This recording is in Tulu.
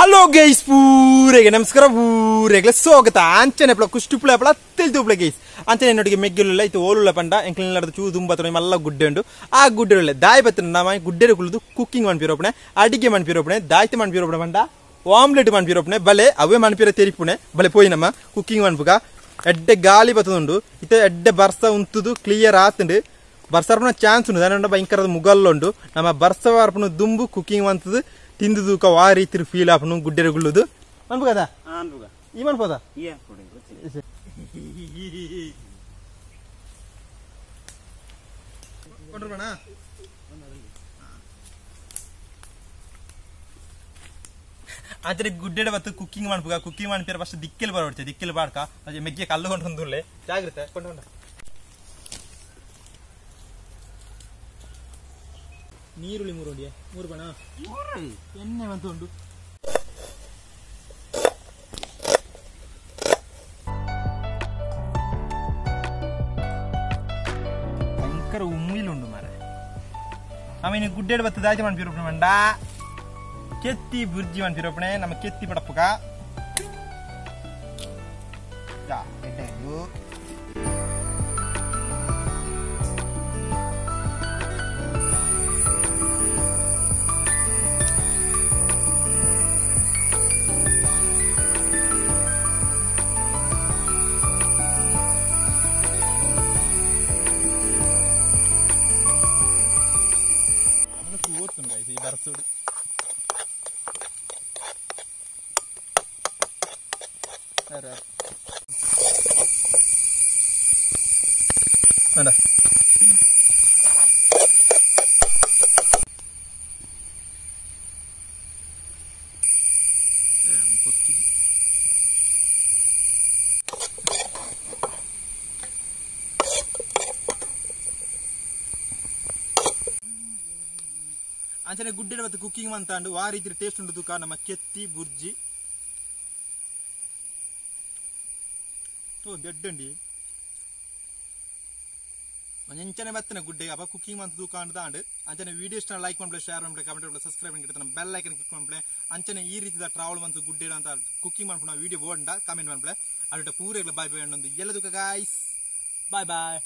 ಹಲೋ ಗೈಸ್, ಪೂರೆಗೆ ನಮಸ್ಕಾರ, ಪೂರೆಗೆ ಸ್ವಾಗತ. ಅಂಚನೆ ಪ್ಲ ಕುಷ್ಟಿಪ್ಲ ಪ್ಲ ತೆಲ್ತುಪ್ಲ ಗೈಸ್. ಅಂಚನೆ ನೋಡಿಗೆ ಮೆಗ್ಗಿಲ್ಲ ಇತ್ತು ಓಲುಲ್ಲ ಪಂಡ ಎಂಕ್ಲಿನ ಚೂ ದುಂಬ ಮಲ್ಲ ಗುಡ್ಡೆ ಉಂಡು. ಆ ಗುಡ್ಡೆ ದಾಯಿ ಬತ್ತಿನ ನಮ್ಮ ಗುಡ್ಡೆ ಕುಳಿದು ಕುಕ್ಕಿಂಗ್ ಮನ್ಪಿರೋಪಣೆ, ಅಡಿಗೆ ಮನ್ಪಿರೋಪಣೆ, ದಾಯ್ತಿ ಮನ್ಪಿರೋಪಣೆ ಪಂಡ ಆಮ್ಲೆಟ್ ಮನ್ಪಿರೋಪಣೆ, ಬಲೆ ಅವೇ ಮನ್ಪಿರ ತೆರಿಪುಣೆ ಬಲೆ ಪೋಯಿ ನಮ್ಮ ಕುಕ್ಕಿಂಗ್ ಮನ್ಪುಗ. ಎಡ್ಡೆ ಗಾಳಿ ಬತ್ತದುಂಡು, ಇತ್ತೆ ಎಡ್ಡೆ ಬರ್ಸ ಉಂತುದು ಕ್ಲಿಯರ್ ಆತುಂಡು. ಬರ್ಸ ಚಾನ್ಸ್ ಉಂಡು, ದಾನ ಭಯಂಕರದ ಮುಗಲ್ಲುಂಡು. ನಮ್ಮ ಬರ್ಸ ವಾರ್ಪುನು ದುಂಬು ಕುಕ್ಕಿಂಗ್ ಮಂತದು ತಿಂದು ತೂಕ ವಾ ರೀತಿ ಫೀಲ್ ಆಪನು ಗುಡ್ಡೆರೆ ಗುಳ್ಳುದು ಮನ್ಪುಗದ ಈ ಮನ್ಪೋದ. ಅಂಚನೆ ಗುಡ್ಡೆಡೆ ಬತ್ತು ಕುಕ್ಕಿಂಗ್ ಮನ್ಪುಗ. ಕುಕ್ಕಿಂಗ್ ಮನ್ಪಿರ ಫಸ್ಟ್ ದಿಕ್ಕೆಲ್ ಬರೋಡ್ಚೆ, ದಿಕ್ಕೆಲ್ ಬಾಡ್ಕ ಮೆಗ್ಗೆ ಕಲ್ಲು ಕೊಂಡು ಜಾಗ್ರತೆ ಕೊಂಡು. ನೀರುಳ್ಳಿ ಮೂರು ಉಂಡಿಯಾ, ಮೂರು ಬಣ ಎಣ್ಣೆ ಮಂತ ಉಂಡು. ಭಯಂಕರ ಉಮ್ಮಿಲ್ ಉಂಡು ಮಾರೆ. ಆಮೇಲೆ ಗುಡ್ಡೆಡ್ ಬತ್ತು ದಾಚೆ ಮನ್ಪಿರೋಪಣೆ ಮಂಡ ಕೆತ್ತಿ ಬುರ್ಜಿ ಮನ್ಪಿರೋಪಣೆ ನಮ್ಮ ಕೆತ್ತಿ ಪಡಪ್ಪುಗ. ಈ ಬರ್ಸೋಡು വേണ്ട. ಅಂಚನೆ ಗುಡ್ಡೆಡ್ ಬತ್ತು ಕುಕ್ಕಿಂಗ್ ಮಂತಾಂಡು ಆ ರೀತಿ ಟೇಸ್ಟ್ ಉಂಡು ತುಕ ನಮ್ಮ ಕೆತ್ತಿ ಬುರ್ಜಿ. ಓ ದೊಡ್ಡಂಡಿ ಒಂಚನೆ ಬತ್ತನ ಗುಡ್ಡೆ ಅಪ್ಪ ಕುಕ್ಕಿಂಗ್ ಮಂತ್ ತೂಕಾಂಡು ದಾಂಡು. ಅಂಚನೆ ವಿಡಿಯೋ ಇಷ್ಟ ಲೈಕ್ ಮಾಡ್ಲೆ, ಶೇರ್ ಮಾಡ್ಲೆ, ಕಮೆಂಟ್ ಮಾಡ್ಲೆ, ಸಬ್ಸ್ಕ್ರೈಬ್ ಮಾಡ್ಲೆ, ಬೆಲ್ ಐಕನ್ ಕ್ಲಿಕ್ ಮಾಡ್ಲೆ. ಅಂಚನೆ ಈ ರೀತಿದ ಟ್ರಾವೆಲ್ ಮಂತ್ ಗುಡ್ಡೆ ಅಂತ ಕುಕ್ಕಿಂಗ್ ಮಾಡ್ಕೊಂಡು ವಿಡಿಯೋ ಬೋಂಡ ಕಮೆಂಟ್ ಮಾಡ್ಲೆ. ಅಡುಟ ಪೂರೆಗ್ಲ ಬಾಯ್ ಬಾಯ್ ಅನ್ನೊಂದು ಎಲ್ಲದಕ್ಕ ಗಾಯ್ಸ್, ಬಾಯ್ ಬಾಯ್.